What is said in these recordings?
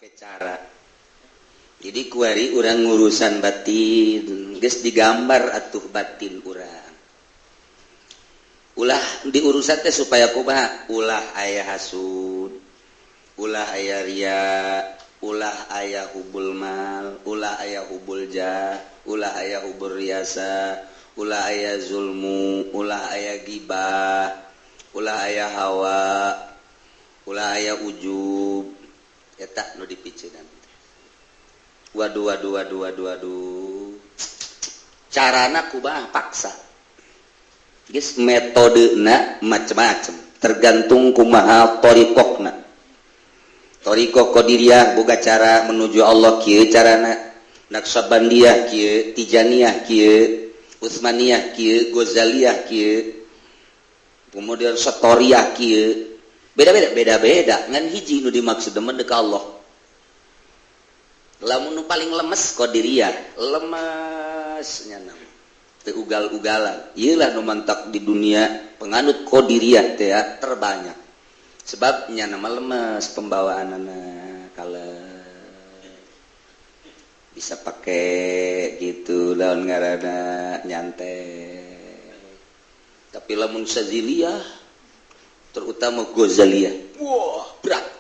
Cara jadi kuari urang ngurusan batin geus digambar atuh batin urang ulah diurusan teh supaya kumaha ulah aya hasud ulah aya ria ulah aya hubul mal ulah aya hubul jah ulah aya hubur riasa ulah aya zulmu ulah aya gibah ulah aya hawa ulah aya ujub eta nu dipiceunan. Waduh waduh waduh waduh waduh. Carana kumaha paksa. Geus metodena macem-macem tergantung kumaha thariqahna. Thariqah Qadiriyah boga cara menuju Allah kieu carana, Naqsyabandiyah kieu, Tijaniyah kieu, Utsmaniyah kieu, Ghazaliyah kieu, kemudian Satoriyah kieu. Beda-beda, beda-beda ngan hiji nu dimaksud demen ka Allah. Lamun nu paling lemes Qadiriyah, lemesnya nama teu ugal-ugalan. Ieu lah nu mantak di dunia penganut Qadiriyah teh terbanyak. Sebab nya nama lemes pembawaanana kalau bisa pakai gitu lawan ngaranna nyantai. Tapi lamun Saziliyah terutama Ghazaliyah, wah berat.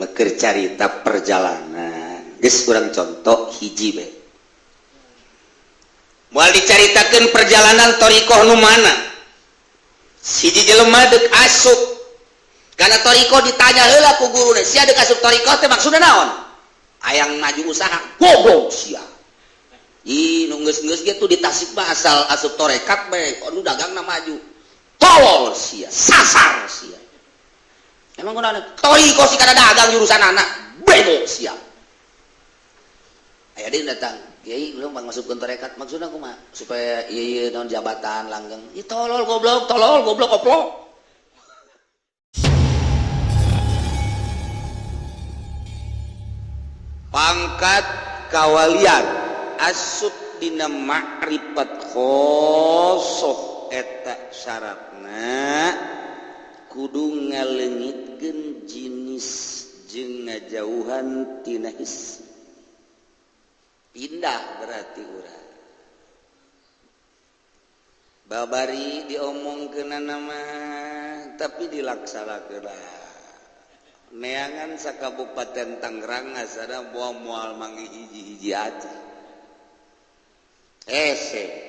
Keur carita perjalanan geus urang contoh hiji be moal dicaritakeun perjalanan thariqah nu mana hiji jelema deuk asup kana thariqah ditanya heula ku guruna sia deuk asup thariqah teh maksudna naon hayang maju usaha goblok sia ih nu geus-geus ge tuh di Tasik mah asal asup tarekat bae nu dagangna maju tolol sia sasar sia emang kunaon thariqah si kada dagang jurusan anak bego sia aya deui datang kiai belum bang masukkeun tarekat maksudna kumaha supaya ieu ieu naon jabatan langgeng ih tolol goblok oplok pangkat kawalian asup dina makrifat khosoh eta syaratna kudu ngaleungitkeun jinis jeung ngajauhan tina his pindah berarti urang babari diomongkeun nama tapi dilaksanakeun neangan sakabupaten Tangerang asana moal manggih hiji-hiji aja hese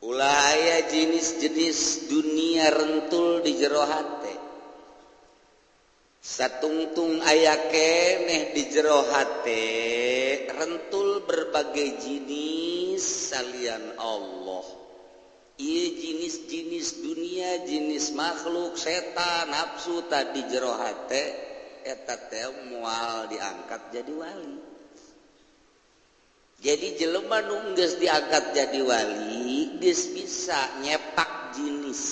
ulah aya jenis-jenis dunia rentul di jero hate satungtung aya keneh di jero hate rentul berbagai jenis salian Allah ieu jenis-jenis dunia jenis makhluk setan nafsu tadi jero hate eta teh moal diangkat jadi wali. Jadi jelema nu geus diangkat jadi wali geus bisa nyepak jenis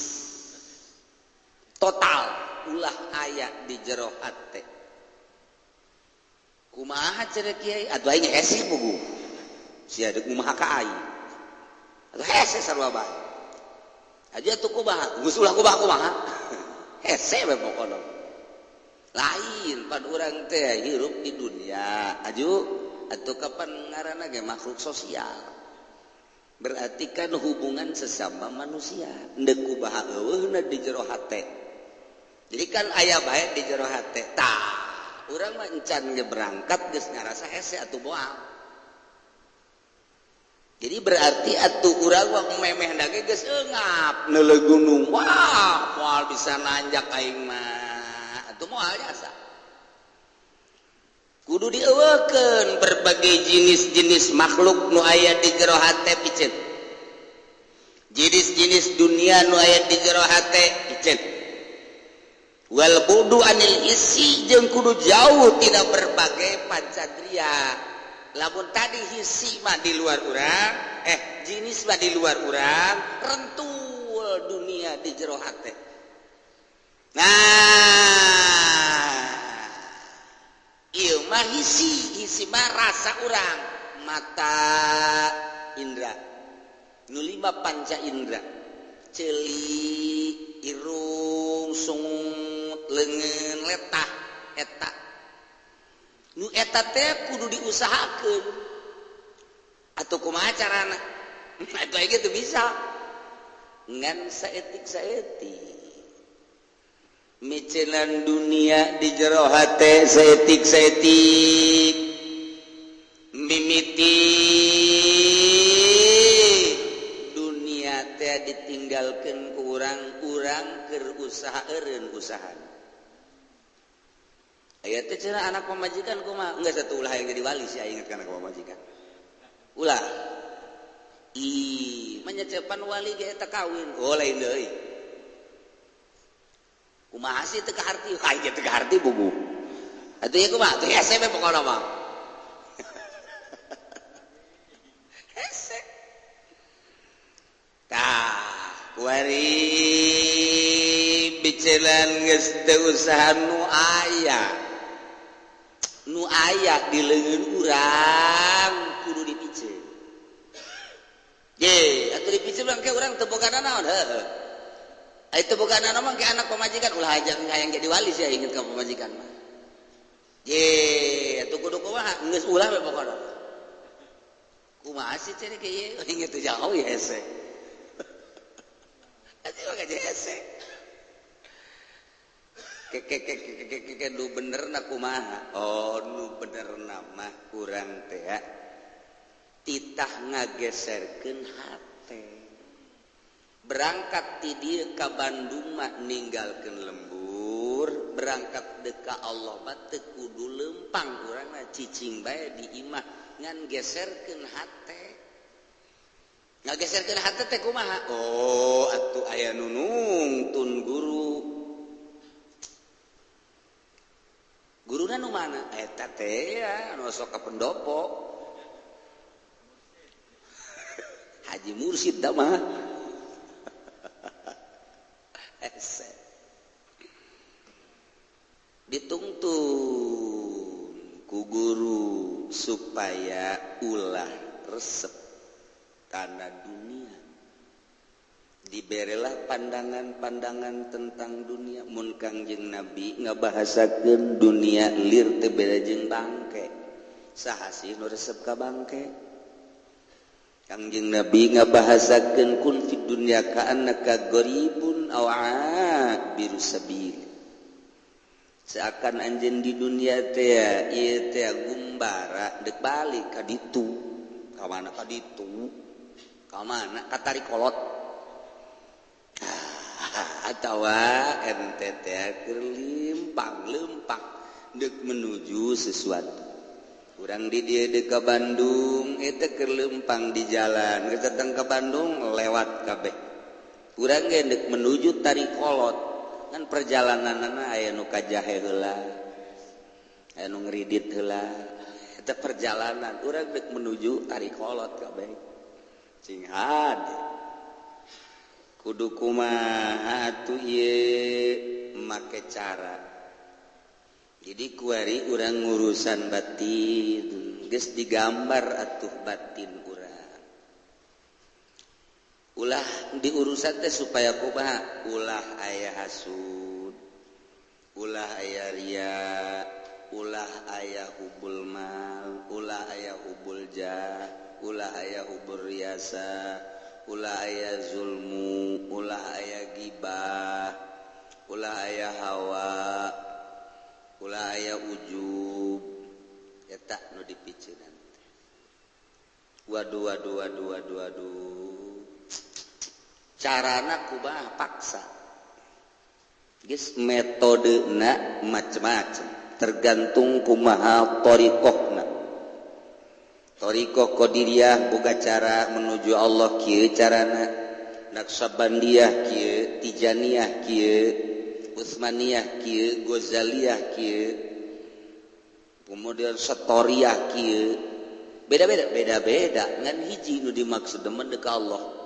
total ulah aya di jero hate kumaha cenah kiai atuh aing hese puguh sia deuk kumaha ka aing atuh hese sarua bae aja tuh kumaha geus ulah kumaha kumaha hese we pokona lain pan urang teh hirup di dunia aju atau kapan ngaranna ge makhluk sosial berarti kan hubungan sesama manusia deuk kumaha eueuhna di jero hate jadi kan aya bae di jero hate tah urang mah encan ge berangkat geus ngarasa hese atuh moal jadi berarti atuh urang mah memeh ge geus eungap neuleuh gunung wah moal bisa nanjak aing mah atuh moal jasa kudu dieuweukeun berbagai jenis-jenis makhluk nu aya di jero hate piceun jenis-jenis dunia nu aya di jero hate piceun wal budu anil isi jeung kudu jauh tidak berbagai pancadria lamun tadi hisi mah di luar urang jenis mah di luar urang rentul dunia di jero hate nah ieu mah hisi hisi mah rasa urang mata indra nu lima panca indra ceuli irung sungut leungeun letah eta nu eta teh kudu diusahakeun atuh kumaha carana atuh aing teu bisa ngan saeutik-saeutik micenan dunia di jero hate saeutik-saeutik mimiti dunia teh ditinggalkeun ku urang-urang keur usaha eureun usaha. Aya teh cenah anak pamajikan kumaha geus atuh ulah yang jadi wali sia inget kana pamajikan. Ulah. Ih, menyecepan wali ge eta kawin. Oh lain deui. Kumaha sih teu kaharti? Aing ge teu kaharti bubu. Atuh ieu kumaha? Atuh hese we pokona mah. Hese. Tah, kuari bicelan geus teu usaha nu aya. Nu aya di leungeun urang kudu dipiceun. Ye, atuh dipiceun urang ke urang teu boga naon heuh. Itu bukan anak mah anak pemajikan ulah aja hayang jadi wali sih inget ka pemajikan mah. Ye, atuh kudu kumaha geus ulah we pokona. Kumaha sih ciri ke ieu inget teu jauh ya hese. Atuh mah gaje hese. Ke ke ke ke ke ke nu benerna kumaha? Oh, nu benerna mah urang teh titah ngageserkeun hate. Berangkat ti dieu ka Bandung mah ninggalkeun lembur, berangkat deuk ka Allah mah teu kudu leumpang urang mah cicing bae di imah ngan geserkeun hate. Ngageserkeun hate teh kumaha? Oh, atuh aya nu nungtun guru. Guruna nu mana? Eta teh ya nu sok ka pendopo. Haji Mursid da mah. Ditungtun ku guru supaya ulah resep kana dunia. Diberelah pandangan-pandangan tentang dunia. Mun Kangjeng Nabi ngabahasakeun dunia lir teu beda jeung bangke. Saha sih nu resep ka bangke? Kangjeng Nabi ngabahasakeun kun fid dunya ka'annaka gharibun aw 'abiru sabil. Seakan anjeun di dunia teh ieu teh gumbara deuk balik ka ditu. Ka mana ka ditu? Ka mana? Ka Tarikolot. Atawa ente teh keur limpang-lempang deuk menuju sesuatu. Urang di dieu deuk ka Bandung eta keur lempang di jalan, geus datang ka Bandung lewat kabeh. Urang ge deuk menuju Tarikolot. Kan perjalananana aya nu ka jahe heula, aya nu ngridit heula. Eta perjalanan urang deuk menuju Tarikolot kabeh. Cing hade. Kudu kumaha atuh ieu make cara. Jadi kuari urang ngurusan batin, geus digambar atuh batin urang. Ulah diurusan teh supaya kumaha? Ulah aya hasud, ulah aya ria, ulah aya hubul mal, ulah aya hubul jah, ulah aya hubur riasa, ulah aya zulmu, ulah aya gibah, ulah aya hawa, ulah aya ujub. Eta nu dipiceunan teh. Waduh waduh waduh waduh waduh. Carana kumaha paksa. Geus metodena macem-macem tergantung kumaha thariqahna. Thariqah Qadiriyah boga cara menuju Allah kieu carana, Naqsyabandiyah kieu, Tijaniyah kieu, Utsmaniyah kieu, Ghazaliyah kieu, kemudian Satoriyah kieu. Beda-beda, beda-beda ngan hiji nu dimaksud demen deuk Allah.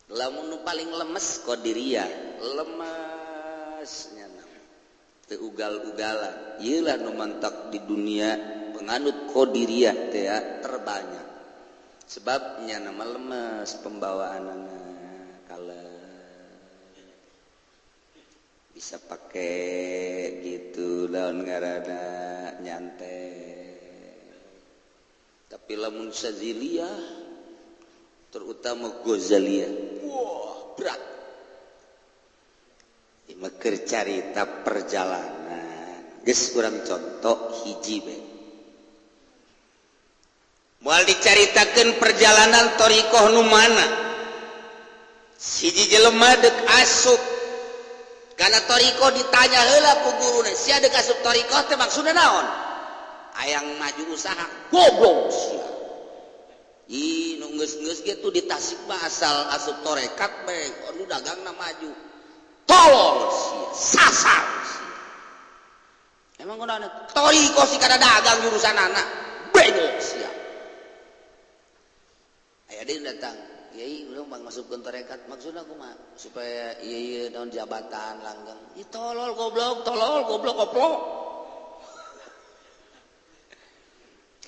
Lamun nu paling lemes Qadiriyah, lemesnya teu ugal-ugalan. Ieu lah nu mantak di dunia penganut Qadiriyah teh terbanyak. Sebabnya nama lemes pembawaanana kalau bisa pakai Gitu daun ngaranna nyantai. Tapi lamun Saziliyah terutama Ghazaliyah, wah berat. Ieu keur carita perjalanan. Geus urang contoh hiji bae. Moal dicaritakeun perjalanan thariqah nu mana. Siji jelema deuk asup kana thariqah ditanya heula ku guruna, sia deuk asup thariqah teh maksudna naon? Hayang maju usaha, goblok sia. Ih, nu geus-geus ge tuh di Tasik mah asal asup tarekat bae, anu dagangna maju. Tolol sia, sasar sia. Emang kunaon thariqah si kada dagang jurusanana, bego sia. Aya deui datang, kiai urang bang masukkeun tarekat, maksudna kumaha? Supaya ieu ieu naon jabatan langgeng. Ih tolol goblok, tolol goblok goblok.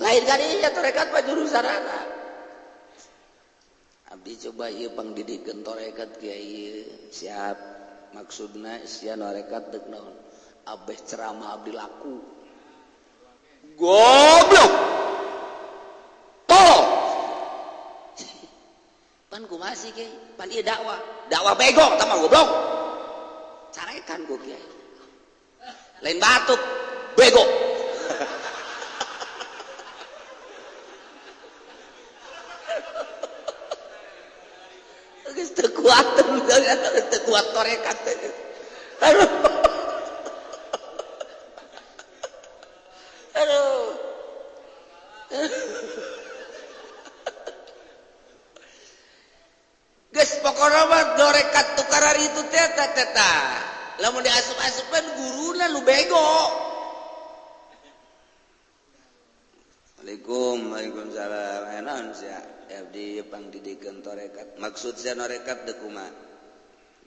Lain kali ya tarekat mah jurusanana. Abdi coba ieu pangdidikeun tarekat kiai siap. Maksudna sia tarekat deuk naon? Abeh ceramah abdi laku. Goblok. Tolol. Pan kumaha sih kiai? Pan ieu dakwah. Dakwah bego tah mah goblok. Carekan ku kiai. Lain batuk, bego. Geus teu kuat, teu kuat tarekat. Aduh. Aduh. Geus pokona mah tarekat tukarar itu teh teh. Lamun diasup-asupan guruna lu bego. Waalaikum, waalaikumsalam. Aya naon sia? Abdi pangdidikeun tarekat. Maksud sia tarekat deuk kumaha?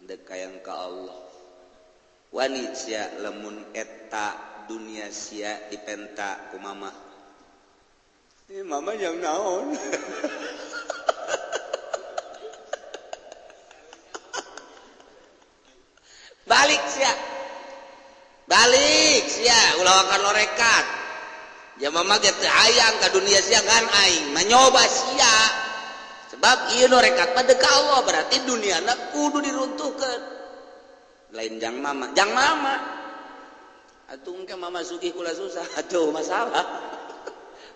Deuk hayang ka Allah. Wani sia lamun eta dunia sia dipenta ku mama. Ih mama yang naon? Balik sia. Balik sia ulah akan norekat. Ya mama ge teu hayang ka dunia sia kan aing manyoba sia. Sebab ieu norekat mah deuk ka Allah berarti duniana kudu diruntuhkeun. Lain jang mama, jang mama. Atuh engke mama sugih kula susah, atuh masalah.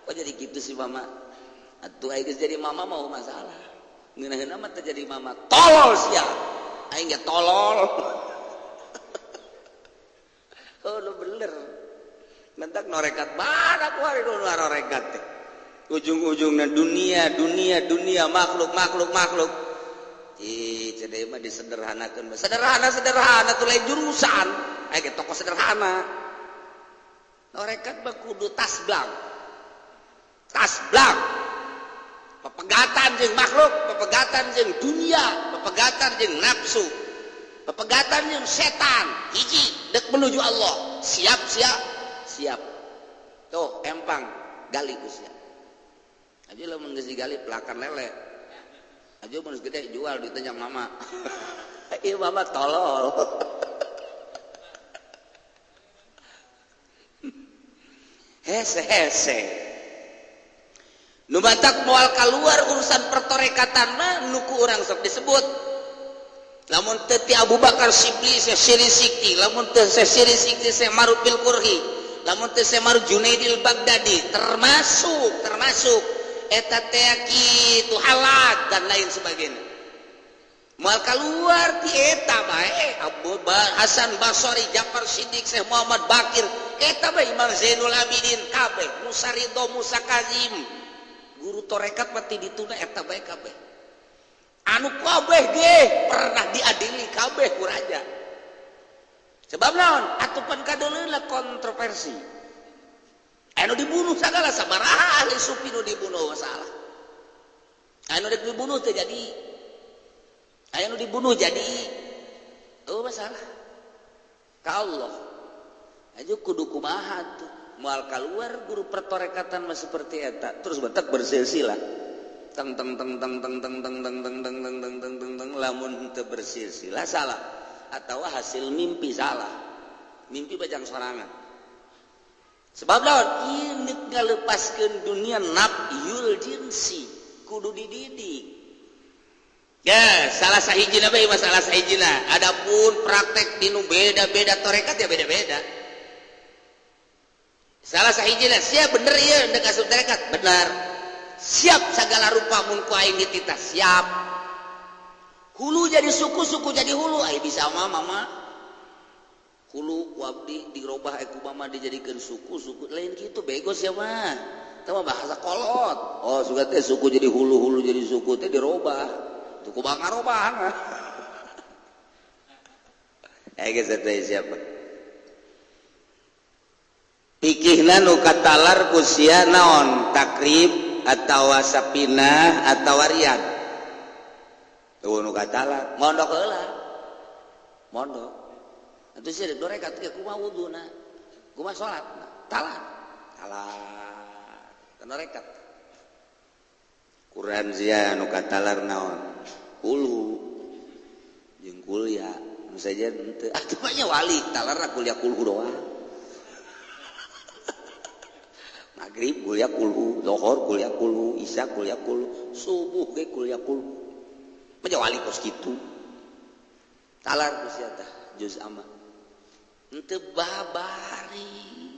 Kok jadi gitu sih mama? Atuh aing geus jadi mama mau masalah. Ngeunah-ngeunah mah teu jadi mama. Tolol sia. Aing ge tolol. Oh lu bener. Mentak norekat badak wari nu norekat teh. Ujung-ujungna dunia, dunia, dunia, makhluk, makhluk, makhluk. Ih, cedeu mah disederhanakeun. Sederhana, sederhana tuh lain jurusan. Aya ge tokoh sederhana. Norekat mah kudu tas blang. Tas blang. Pepegatan jeung makhluk, pepegatan jeung dunia, pepegatan jeung nafsu. Pepegatan jeung setan. Hiji dek menuju Allah. Siap, siap, siap. Tuh empang gali ku sia. Aja lamun geus digali pelakan lele. Aja mun geus gede jual duitnya jang mama. Ieu mama tolol. Hese hese. Nu batak moal kaluar urusan pertorekatan mah nu ku urang sok disebut. Lamun teu ti Abu Bakar Sibli Siri Sikti, lamun teu Siri Sikti Maruf bil Qurhi, lamun teu Maruf Junaidil Baghdadi, termasuk termasuk eta teh kitu halal dan lain sebagainya. Moal kaluar ti eta bae Abu Hasan Basri, Ja'far Siddiq, Syekh Muhammad Bakir, eta bae Imam Zainul Abidin kabeh, Musa Ridho, Musa Kazim. Guru tarekat mah ti dituna eta bae kabeh. Anu kabeh ge pernah diadili kabeh ku raja. Sebab naon? Atupan kadeuleuna kontroversi. Anu dibunuh sagala sabaraha ahli sufi nu dibunuh masalah. Anu rek dibunuh teu jadi. Aya nu dibunuh jadi. Oh masalah. Ka Allah. Aju kudu kumaha tuh. Moal kaluar guru pertorekatan mah seperti eta. Terus batak bersilsilah. Teng teng teng teng teng teng teng teng teng teng teng teng teng teng teng lamun teu bersilsilah salah atau hasil mimpi salah. Mimpi bajang sorangan. Sebab naon? Ieu nek ngalepaskeun dunia nafyul jinsi kudu dididik. Ya, salah sahijina bae, masalah sahijina. Adapun praktek dinu beda-beda tarekat ya beda-beda. Salah sahijina siap bener ieu ndek asup tarekat, benar. Siap segala rupa mun ku aing dititah, siap. Hulu jadi suku, suku jadi hulu, ai bisa mah mama. Hulu ku abdi dirobah ku mama dijadikeun suku, suku lain kitu bego sia mah. Tah mah bahasa kolot. Oh, suka teh suku jadi hulu, hulu jadi suku teh dirobah. Tuh kumaha ngarobah. Eh geus teh siapa? Pikihna nu katalar ku sia naon? Takrib atawa sapinah atawa riyad. Tuh nu katalar, mondok heula. Mondok. Atuh sia dek dorekat ge kumaha wuduna? Kumaha salatna? Talar. Talar. Kana rekat. Quran sia nu katalar naon? Hulu jeung kuliah nu saja henteu atuh mah nya wali talar kuliah kulhu doang. Maghrib kuliah kulhu, zuhur kuliah kulhu, isya kuliah kulhu, subuh ge kuliah kulhu. Mah wali kos kitu. Talar ku sia tah juz amma. Henteu babari.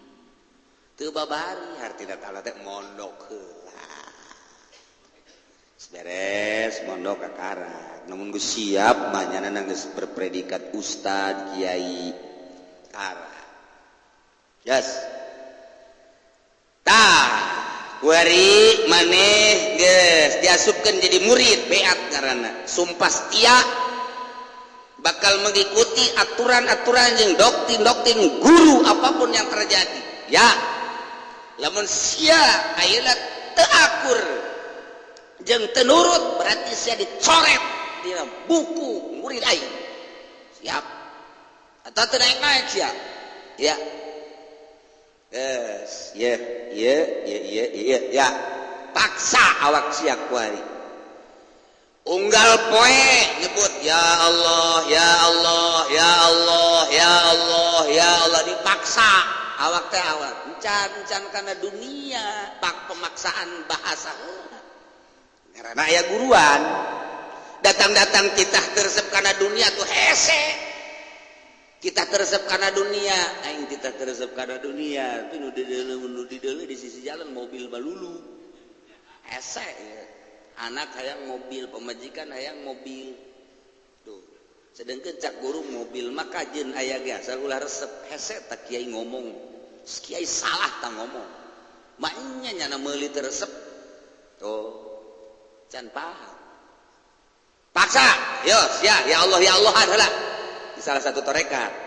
Teu babari hartina talar teh mondok heula. Beres mondok kakarak. Namun geus siap mah nyana geus berpredikat ustad, kiai, karak. Yes. Tah, kuari maneh geus diasupkeun jadi murid beat ngaranna. Sumpah setia bakal mengikuti aturan-aturan jeung doktrin-doktrin guru apapun yang terjadi. Ya. Lamun sia ayeuna teu akur jeung teu nurut berarti sia dicoret di buku murid aing. Siap. Atau teu naik-naik sia. Ya. Yes, ya, ya, ya, ya, ya, ya. Paksa awak sia kuari. Unggal poe nyebut ya Allah, ya Allah, ya Allah, ya Allah, ya Allah dipaksa awak teh awak. Encan-encan karena dunia pak pemaksaan bahasa. Karena aya guruan. Datang-datang kita teresep karena dunia tuh hese. Kita teresep karena dunia, aing kita teresep karena dunia. Tapi nu dideuleu di sisi jalan mobil balulu. Hese ya. Anak hayang mobil, pemajikan hayang mobil. Tuh. Sedangkan cak guru mobil mah kajeun aya ge asal ulah resep. Hese tak kiai ngomong. Kiai salah tak ngomong. Maknya nyana meuli teu resep. Tuh. Can paham. Paksa. Yo, sia, ya Allah, ya Allah adalah di salah satu tarekat.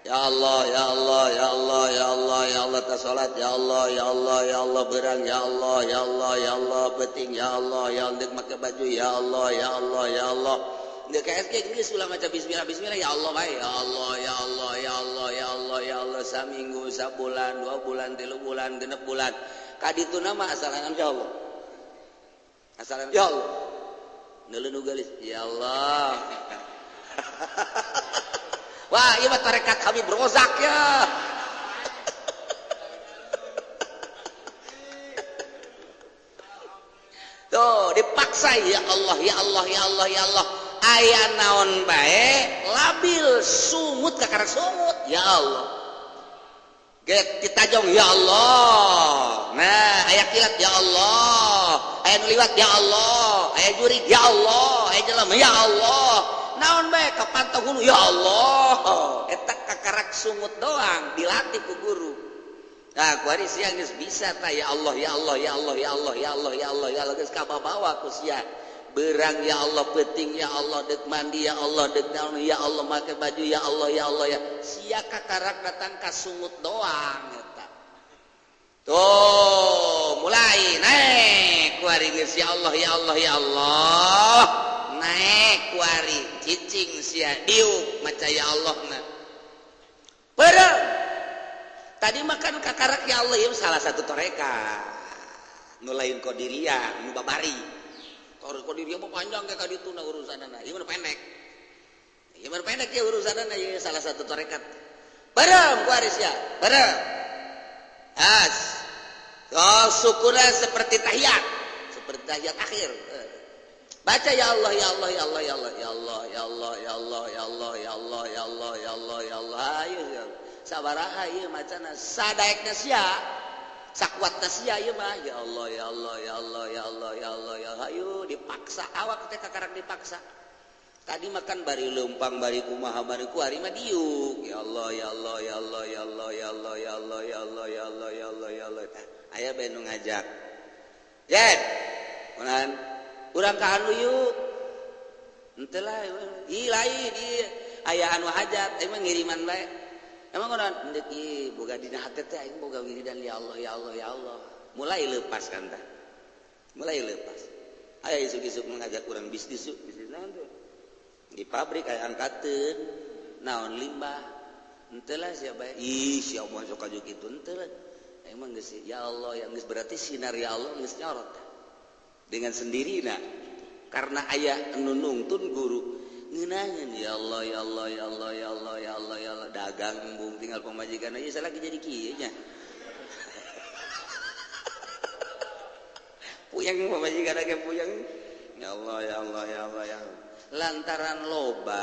Ya Allah, ya Allah, ya Allah, ya Allah, ya Allah tas salat, ya Allah, ya Allah, ya Allah berang, ya Allah, ya Allah, ya Allah penting, ya Allah, ya Allah make baju, ya Allah, ya Allah, ya Allah. Ndek KSG geus ulah maca bismillah bismillah ya Allah bae, ya Allah, ya Allah, ya Allah, ya Allah, ya Allah saminggu, sabulan, 2 bulan, 3 bulan, 6 bulan. Kadituna mah asalan ya Allah. Asalan ya Allah. Neuleuh nu geulis, ya Allah. Wah, ieu mah tarekat Habib Rozak ya. Tuh, dipaksa ya Allah, ya Allah, ya Allah, ya Allah. Aya naon bae labil sungut kakara sungut ya Allah. Get ditajong ya Allah. Nah, aya kilat ya Allah. Aya nu liwat ya Allah. Aya jurig ya Allah. Aya jelema ya Allah. Naon bae kapantau hulu ya Allah. Eta kakarak sungut doang dilatih ku guru. Nah, ku ari sia geus bisa ta ya Allah, ya Allah, ya Allah, ya Allah, ya Allah, ya Allah, ya Allah geus kababawa ku sia. Berang ya Allah, penting ya Allah, dek mandi ya Allah, dek naon ya Allah, make baju ya Allah, ya Allah ya. Sia kakarak datang ka sungut doang eta. Tuh, mulai naik ku ari geus ya Allah, ya Allah, ya Allah. Naik ku ari cicing sia diuk maca ya Allah na. Berang. Tadi makan kakarak ya Allah ya salah satu tarekat. Nu lain qadiriyah, nu babari. Kalau qadiriyah mah panjang kayak kaditu na urusanana. Ieu mah pendek. Ieu mah pendek ya urusanana ieu salah satu tarekat. Bareng ku ari sia, bareng. As. Oh, syukurnya seperti tahiyat. Seperti tahiyat akhir. Baca ya Allah ya Allah ya Allah ya Allah ya Allah ya Allah ya Allah ya Allah ya Allah ya Allah ya Allah ya Allah. Ayo ya. Sabaraha ieu macana sadaekna sia. Sakuatna sia ieu mah ya Allah ya Allah ya Allah ya Allah ya Allah ya Allah. Ayo dipaksa awak teh kakarak dipaksa. Tadi makan bari lempang bari kumaha bari kuari mah diuk. Ya Allah ya Allah ya Allah ya Allah ya Allah ya Allah ya Allah ya Allah ya Allah ya Allah. Tah aya bae nu ngajak. Jen. Kunaon? Urang ka anu yuk. Henteu lah ih lain ieu aya anu hajat emang ngiriman bae. Emang urang endek ieu boga dina hate teh aing boga wiridan ya Allah ya Allah ya Allah. Mulai lepas kan tah. Mulai lepas. Aya isuk-isuk mengajak urang bisnis yuk, bisnis naon tuh? Di pabrik aya angkateun naon limbah. Henteu lah sia bae. Ih sia mah sok kaju kitu henteu lah. Emang geus ya Allah yang geus berarti sinar ya Allah geus nyorot. Dengan sendirinya karena aya nu nungtun guru ngeunaheun ya Allah ya Allah ya Allah ya Allah ya Allah ya Allah dagang embung tinggal pamajikan aja salah jadi kieu nya. Puyeng pamajikan ge puyeng. Ya Allah ya Allah ya Allah ya Allah. Lantaran loba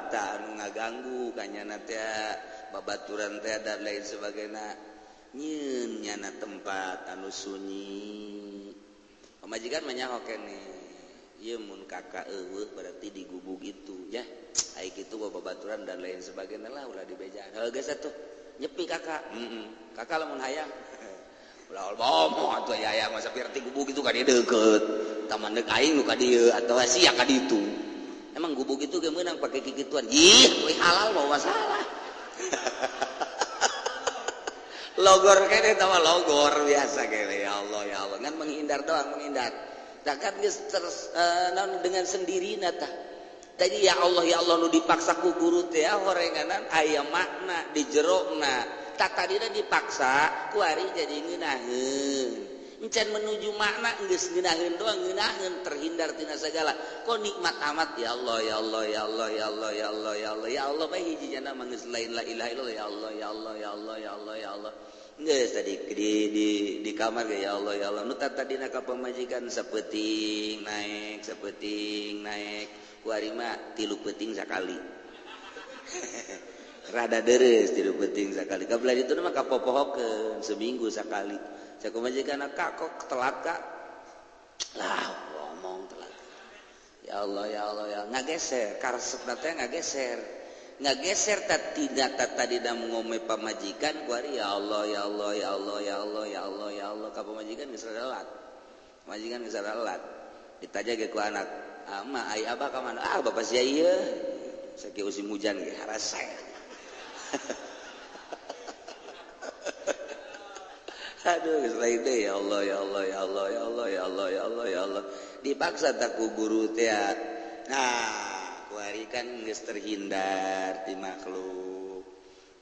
tah anu ngaganggu kanyana teh babaturan teh dan lain sebagainya nyieun nyana tempat anu sunyi. Pamajikan mah nyaho keneh ieu mun kakak eueuh berarti digubug itu ya. Ai kitu babaturan dan lain sebagainya lah ulah dibejaan. Heuh geus atuh nyepi kakak. Heeh. Kakak lamun hayang. Ulah bomo atuh aya masa pirti gubug itu ka dieu deukeut. Taman deuk aing nu ka dieu atawa sia ka ditu. Emang gubug itu ge meunang pake kikituan. Ih, we halal bawa masalah. Logor kene tah logor biasa kene ya Allah ya Allah. Ngan menghindar doang menghindar. Takkan geus dengan sendirina tah. Tadi ya Allah nu dipaksa ku guru teh horenganan aya makna di jerona. Tak tadina dipaksa kuari jadi ngeunaheun. Encan menuju makna geus ngeunaheun doang ngeunaheun terhindar tina segala. Kok nikmat amat ya Allah ya Allah ya Allah ya Allah ya Allah ya Allah ya Allah bae hiji jana mah geus lain la ilaha illallah ya Allah ya Allah ya Allah ya Allah ya Allah. Geus tadi di kamar ge ya Allah ya Allah nu tadina ka pamajikan sapeuting naik kuari mah 3 peuting sakali. Rada deres 3 peuting sakali. Kabelah ditu mah kapopohokeun seminggu sakali. Cek pamajikan kak kok telat kak? Lah ngomong telat. Ya Allah ya Allah ya ngageser karesepna teh ngageser. Ngageser tidak tadi ngome pamajikan kuari ya Allah ya Allah ya Allah ya Allah ya Allah ya Allah ka pamajikan geus lelat. Pamajikan geus lelat. Ditaja ge ku anak, "Ah, ai abah ka mana?" "Ah, bapak sia ieu." Sakieu musim hujan ge harasa. Aduh, geus lain deui ya Allah ya Allah ya Allah ya Allah ya Allah ya Allah ya Allah. Dipaksa tak ku guru teh. Nah, kuari kan geus terhindar ti makhluk.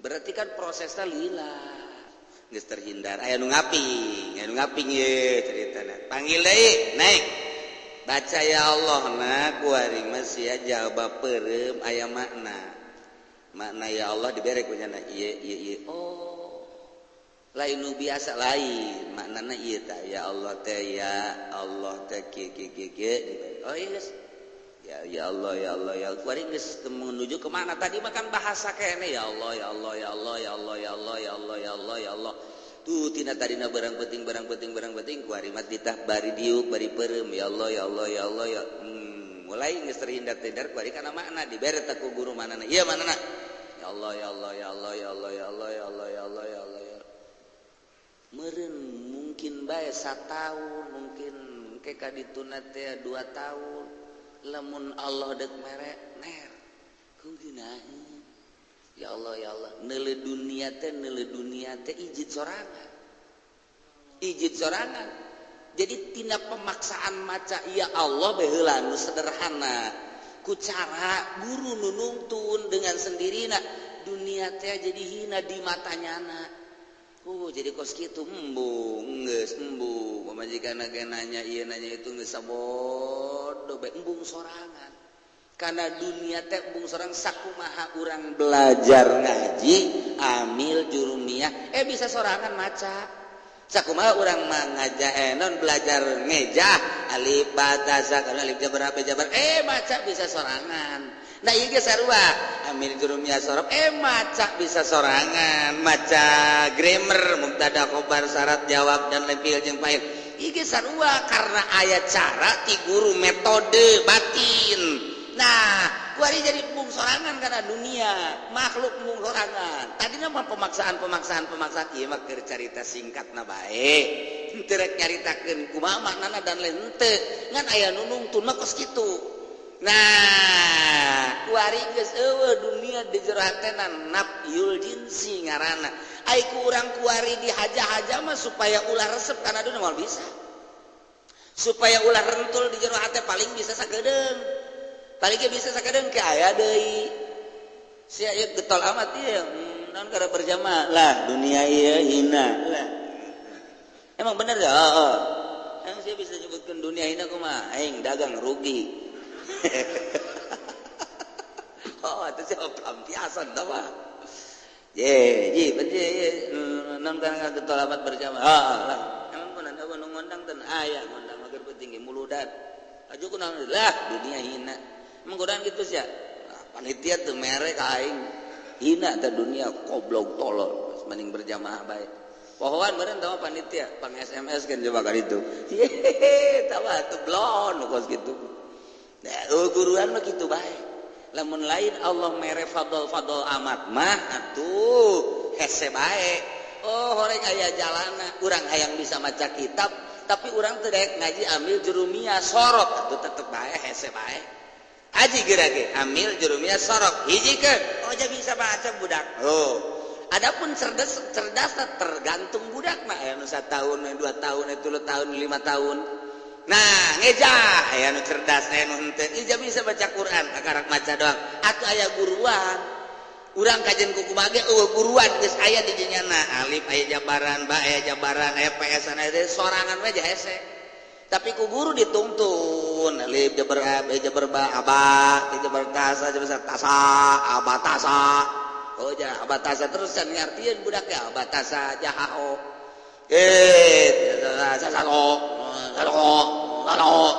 Berarti kan prosesnya lila. Geus terhindar. Aya nu ngaping ye ceritana. Panggil deui, naik. Baca ya Allah na kuari mah sia jawab peureum aya makna. Makna ya Allah dibere ku nyana ieu ieu ieu. Oh. Lain nu biasa lain maknana ieu tah ya Allah teh ya Allah teh kieu kieu kieu kieu. Oh iya geus. Ya ya Allah ya Allah ya kuari geus menuju ke mana tadi makan bahasa kene ya Allah ya Allah ya Allah ya Allah ya Allah ya Allah ya Allah ya Allah. Tuh tina tadina barang penting barang penting barang penting kuari mah ditah bari diuk bari peureum ya Allah ya Allah ya Allah ya. Mulai geus terhindar-hindar kuari kana makna dibere teh ku guru manana. Ieu manana. Ya Allah ya Allah ya Allah ya Allah ya Allah ya Allah ya Allah ya Allah ya. Meureun mungkin bae satahun mungkin ke ka dituna teh 2 tahun lamun Allah dek mere ner kugunaheun ya Allah ya Allah neuleuh dunia teh ijid sorangan jadi tina pemaksaan maca ya Allah baheula nu sederhana ku cara guru nu nungtun dengan sendirina dunia teh jadi hina di matanyana. Jadi kos kitu embung geus embung pamajikan ge nanya ieu nanya itu geus sabodo bae embung sorangan. Karena dunia teh bung sorang sakumaha urang belajar ngaji amil jurumiyah bisa sorangan maca. Sakumaha urang mangajah non belajar ngejah alif ba ta sa kana alif jabar ba jabar maca bisa sorangan. Nah ieu ge sarua amil jurumiyah sorof maca bisa sorangan, maca grammar mubtada khobar syarat jawab dan lain fiil jeung fa'il. Ieu ge sarua karena aya cara ti guru metode batin. Nah, kuari jadi embung sorangan karena dunia makhluk embung sorangan. Tadinya mah pemaksaan ieu mah keur carita singkatna bae. Henteu rek nyaritakeun kumaha maknana dan lain henteu. Ngan aya nu nungtun mah kos kitu. Nah, kuari geus eueuh dunia di jero hatena nafyul jinsi ngaranna. Ai ku urang kuari dihaja-haja mah supaya ulah resep kana dunia moal bisa. Supaya ulah rentul di jero hate paling bisa sakedeung. Paling ge bisa sakedeung ke aya deui. Sia ieu getol amat ieu, naon kada berjamaah lah dunia ieu hina lah. Emang bener ya? Heeh. Emang sia bisa nyebutkeun dunia hina kumaha? Aing dagang rugi. Oh, itu sih pelampiasan tah mah. Ye, ji, ye, naon kana getol amat berjamaah. Ah, lah. Emang kunaon nu ngondang teh aya ngondang mager penting ge muludan. Aju kunaon lah dunia hina. Emang godaan gitu sih ya? Panitia tuh merek aing hina teh dunia goblok tolol mending berjamaah bae. Pohoan meureun tah panitia pang SMS kan coba ka ditu. Yehehe tah tuh blon kos kitu. Nah, guruan mah kitu bae. Lamun lain Allah mere fadl-fadl amat mah atuh hese bae. Oh, horeng aya jalana urang hayang bisa maca kitab tapi urang teu daek ngaji amil jurumiyah sorot atuh tetep bae hese bae. Aji geura ge amil jurumiyah sorok hijikeun oh ja bisa baca budak. Oh, adapun cerdas tergantung budak mah aya nu 1 tahun, 2 tahun, 3 tahun, 5 tahun. Nah, ngejah aya nu cerdas aya nu henteu. Ija bisa baca Quran kakarak maca doang. Atuh aya guruan. Urang kajen ku kumaha ge eueuh guruan geus aya di dinya alif aya jabaran, ba aya jabaran, aya PS aya sorangan we hese. Tapi ku guru dituntun alif jabar a jabar ba aba jabar tasa jabar tasa aba tasa. Oh ja aba tasa terus can ngartieun budak ge aba tasa jaho. Tasa o o o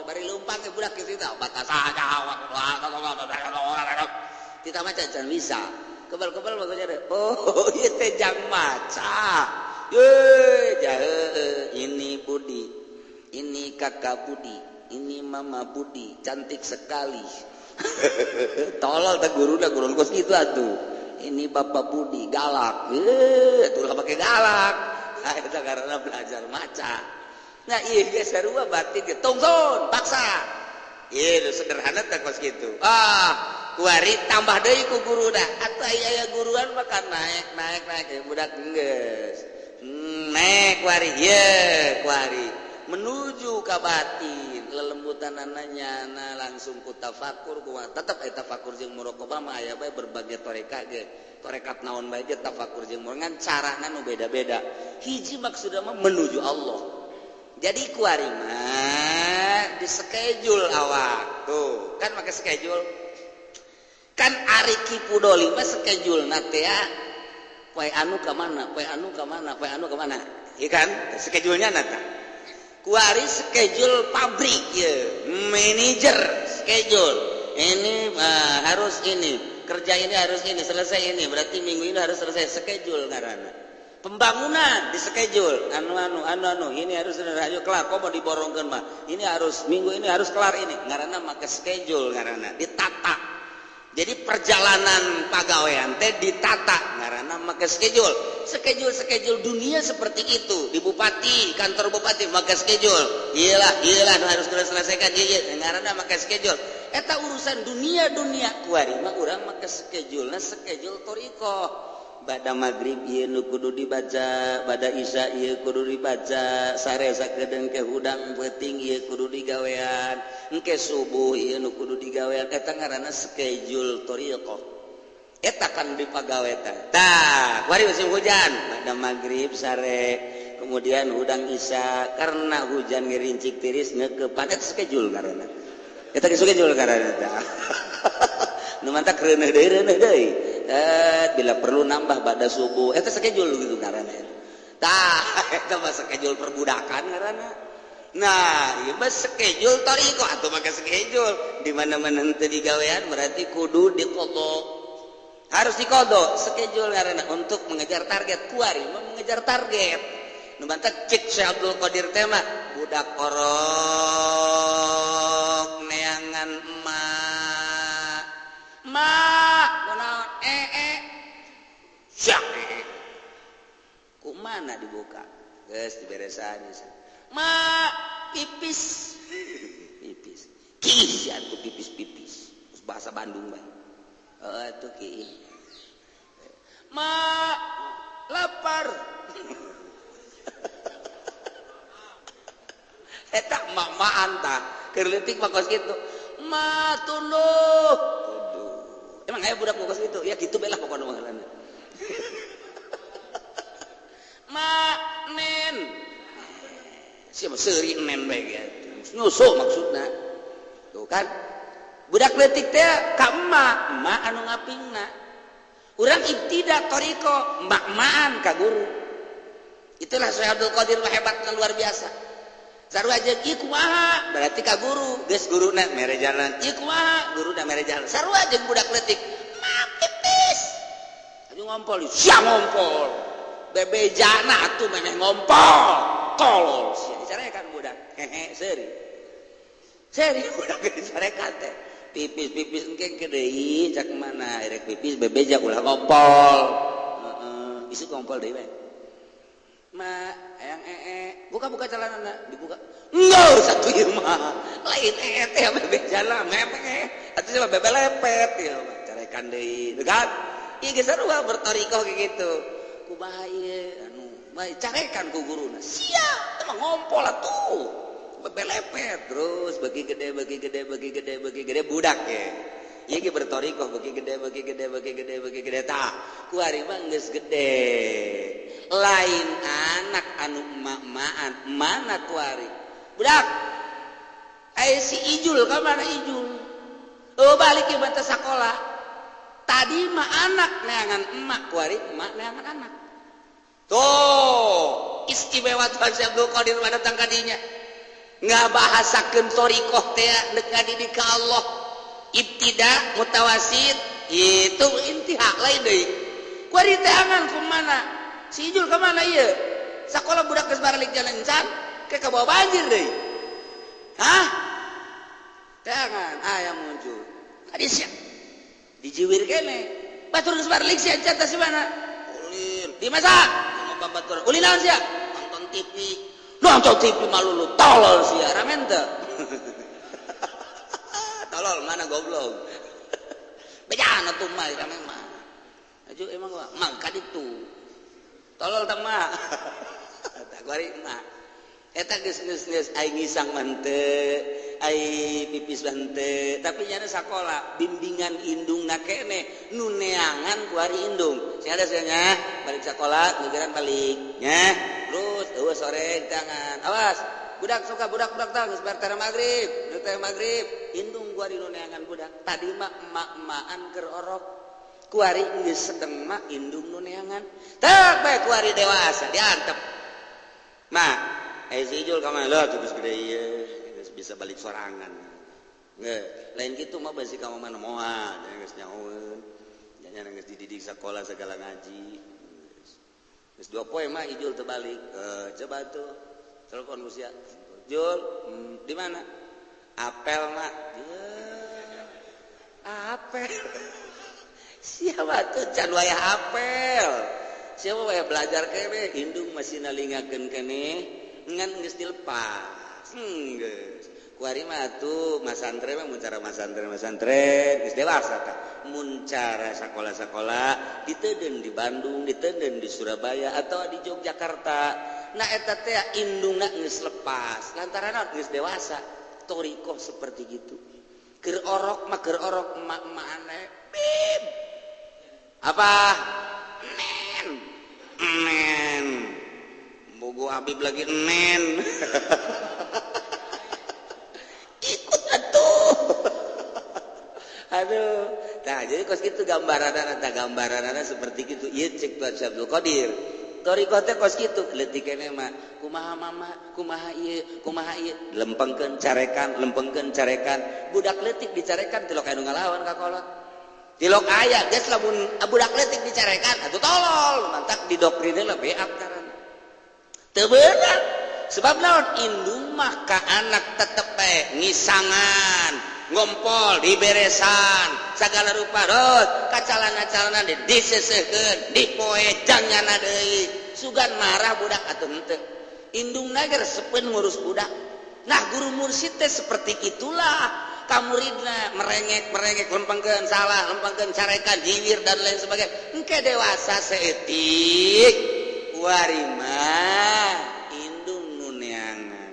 bari leumpang ge budak kitu aba tasa jaho. Kita maca can bisa. Kebal-kebal maksudnya oh ieu teh jang maca. Ye jahe ini Budi. Ini kakak Budi, ini mama Budi, cantik sekali. Tolol teh guru dah guru kos kitu atuh. Ini bapak Budi galak. Atuh pakai galak. Nah, eta karena belajar maca. Nah, ieu ge sarua batin ge tungtun paksa. Ieu sederhana teh kos kitu. Ah, kuari tambah deui ku guru dah. Atuh aya guruan mah kan naik naik naik budak geus. Naik kuari ye kuari. Menuju ka batin lelembutan ananya na langsung ku tafakur ku tetep eta tafakur jeung muraqabah mah aya bae berbagai tarekat ge tarekat naon bae ge tafakur jeung muraqabah carana nu beda-beda hiji maksudna mah menuju Allah. Jadi kuari mah di schedule awak tuh kan make schedule kan ari Ki Pudoli mah schedule na teh poe anu ka mana poe anu ka mana poe anu ka mana ieu kan schedule-nya na tah. Kuari schedule pabrik ya, manajer schedule ini harus ini kerja ini harus ini selesai ini berarti minggu ini harus selesai schedule karena pembangunan di schedule anu anu anu anu ini harus ayo kelar kok mau diborongkeun mah ini harus minggu ini harus kelar ini ngaranna make schedule ngaranna ditata. Jadi perjalanan pagawean teh ditata ngaranna make schedule. Schedule-schedule dunia seperti itu di bupati, kantor bupati make schedule. Iyalah, iyalah nu harus diselesaikan ieu ngaranna make schedule. Eta urusan dunia-dunia kuari mah urang make schedule-na schedule thoriqoh. Bada maghrib ieu nu kudu dibaca, bada isya ieu kudu dibaca, sare sakedeung ke hudang peuting ieu kudu digawean, engke subuh ieu nu kudu digawean. Eta ngaranna schedule thoriqoh. Eta kan dipagawe teh. Tah, kuari musim hujan, bada maghrib sare, kemudian hudang isya karena hujan ngerincik tiris ngeukepan eta schedule ngaranna. Eta geus schedule ngaranna teh. Nu mantak reuneuh deui reuneuh deui. Bila perlu nambah ba'da subuh. Eta schedule gitu ngaranna. Tah, eta mah schedule perbudakan ngaranna. Nah, ieu mah schedule thariqah atuh make schedule. Di mana-mana henteu digawean berarti kudu diqadha. Harus diqadha, schedule ngaranna untuk mengejar target. Kuari mah mengejar target. Nu mantak cek Syekh Abdul Qadir teh mah budak orok neangan emak. Mak, kunaon? Siap Kumana dibuka? Geus diberesan. Mak, pipis. Pipis. Kih, atuh pipis-pipis. Bahasa Bandung bae. Heeh atuh ki. Mak, lapar. Eta mak-makan tah. Keur leutik mah kos kitu. Ma tunduh. Tunduh. Emang aya budak kos kitu? Ya kitu bae lah pokona mah ngaranna. Ma nen. Siapa seuri nen bae gitu. Nyusuh maksudna. Tuh kan. Budak leutik teh ka emak, emak anu ngapingna. Urang ibtida thariqah, emak-emaan ka guru. Itulah Syekh Abdul Qadir mah hebatna luar biasa. Sarua jeung ieu kumaha? Berarti ka guru, geus guruna mere jalan. Ieu kumaha? Guruna mere jalan. Sarua jeung budak leutik, ma pipis. Aju ngompol, sia ngompol. Bebejana atuh memeh ngompol. Tolol sia dicarekan budak. Hehe, seuri. Seuri budak dicarekan teh. Pipis-pipis engke ke deui cak mana erek pipis bebeja ulah ngompol. Heeh, isuk ngompol deui bae. Ma, ayang ee, buka-buka celana dibuka. Enggak satu ieu mah. Lain ee teh bebejana memeh. Atuh mah bebelepet ieu mah carekan deui. Kan? Ieu geus sarua berthariqah kayak gitu. Kumaha ieu anu mah carekan ku guruna. Sia, teh mah ngompol atuh. Bebelepet terus bagi gede bagi gede bagi gede bagi gede budak ye. Ieu ge berthariqah bagi gede bagi gede bagi gede bagi gede tah. Kuari mah geus gede. Lain anak anu emak-emaan mana kuari. Budak. Aya si Ijul ka mana Ijul? Oh balik ke banta sakola. Tadi mah anak neangan emak, kuari emak neangan anak. Tuh, istimewa Tuhan Syekh Abdul Qadir mah datang ka dinya. Ngabahasakeun thariqah teh deuk ngadidik ka Allah. Ibtida mutawasit itu intiha lain deui. Kuari teangan kumana? Si Ijul ka mana ieu? Sakola budak geus baralik jalan encan, ke kabawa banjir deui. Hah? Teangan aya muncul. Tadi sia dijiwir kene. Batur geus baralik sia encan teh si mana? Ulin. Di masa? Ngomong batur. Ulin naon sia? Nonton TV. Nonton TV malu lu tolol sia, ramen teu? Tolol mana goblok. Bejana tuh mah ramen mah. Aju emang mah ka ditu. Tolol teh mah. Tak kuari mah. Eta geus geus geus ai ngisang mah henteu, ai pipis mah henteu, tapi nyana sakola bimbingan indungna keneh nu neangan kuari indung. Sing ada sia nya, balik sakola ngegeran balik nya. Terus eueuh sore tangan. Awas, budak suka budak-budak tah geus bar teh magrib, geus teh magrib, indung kuari nu neangan budak. Tadi mah emak-emaan keur orok. Kuari geus sedeng mah indung nu neangan. Teu bae kuari dewasa diantep. Mah, si Ijul ka mana lah geus gede ieu, geus bisa balik sorangan. Nggak, lain kitu mah basi ka mana moal, geus nyahoeun. Nya geus dididik sakola segala ngaji. Geus 2 poe mah Ijul teu balik. Coba tuh telepon ku sia. Jul, di mana? Apel mak. Apel. Siapa tuh can wayah apel? Siapa wayah belajar kene? Indung masih nalingakeun kene ngan geus dilepas. Geus. Kuari mah atuh masantren mah mun cara masantren geus dewasa tah. Mun cara sakola-sakola diteuden di Bandung, diteuden di Surabaya atau di Yogyakarta. Nah eta teh indungna geus lepas lantaran naon geus dewasa. Thariqah seperti gitu. Keur orok mah keur orok emak-emak bib. Apa? Nen. Nen. Bogo Habib lagi nen. Ikut atuh. Aduh, nah, jadi kos gitu gambaran, eta gambaran seperti gitu. Ieu cek Tuan Abdul Qadir, thoriqoh teh kos kitu. Leutik keneh mah kumaha mama, kumaha ieu, kumaha ieu, lempengkeun, carekan, lempengkeun, carekan. Budak leutik dicarekan, tilok anu ngalawan ka kolot, tilok aya geus. Lamun budak leutik dicarekan atuh tolol, mantak didoktrin lah, beak karana teu beunang. Sebab naon? Indung mah ka anak tetep bae ngisangan, ngompol, diberesan segala rupa, rot kacalana-calana disesehkeun, dipoe jangnyana deui, sugan marah budak atau henteu, indung nager sepen ngurus budak. Nah, guru mursyid teh seperti itulah. Kamuridna merengek merengek, lempengkeun, salah, lempengkeun, carekan, jiwir, dan lain sebagainya. Engke dewasa seetik warima indung nu neangan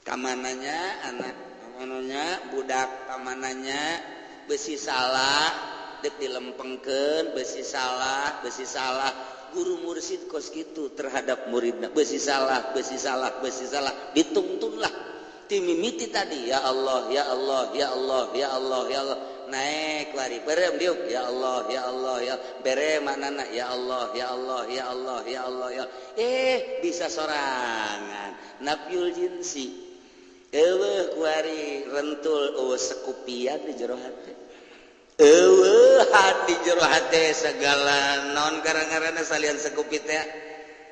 kamananya anak, kamananya budak, kamananya. Besi salah dek dilempengkeun, besi salah, besi salah. Guru mursyid kos gitu terhadap muridna, besi salah, besi salah, besi salah, dituntunlah timimiti tadi, ya Allah, ya Allah, ya Allah, ya Allah, ya Allah, naik lari berem diuk, ya Allah, ya Allah, ya bere manana, ya Allah, ya Allah, ya Allah, ya Allah, ya bisa sorangan. Nafyul jinsi eueuh kuari, rentul, eueuh sekupian di jero hate, eueuh di jero hate segala non gara-garana salian sekupi teh,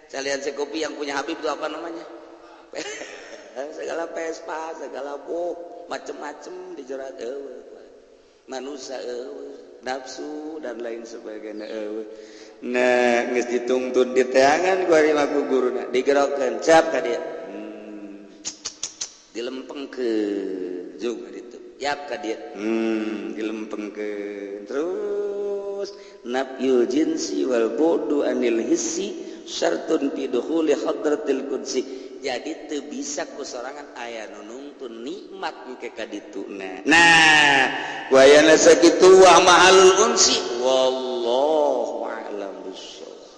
salian sekupi yang punya Habib itu apa namanya, segala Vespa, segala buk macem-macem di jero hate eueuh, manusia eueuh, nafsu dan lain sebagainya eueuh. Nah, geus ditungtun di teangan kuari mah ku guruna, digerokeun, cap ka dia, dilempengkeun juga itu, yap ka dia, dilempengkeun terus. Nafyul jinsi wal bu'du anil hissi syartun fi dukhuli hadratil qudsi. Jadi teu bisa ku sorangan, aya nu nungtun nikmat engke ka dituna. Nah, wayana sakitu wa mahalul unsi, wallahu a'lam bissawab.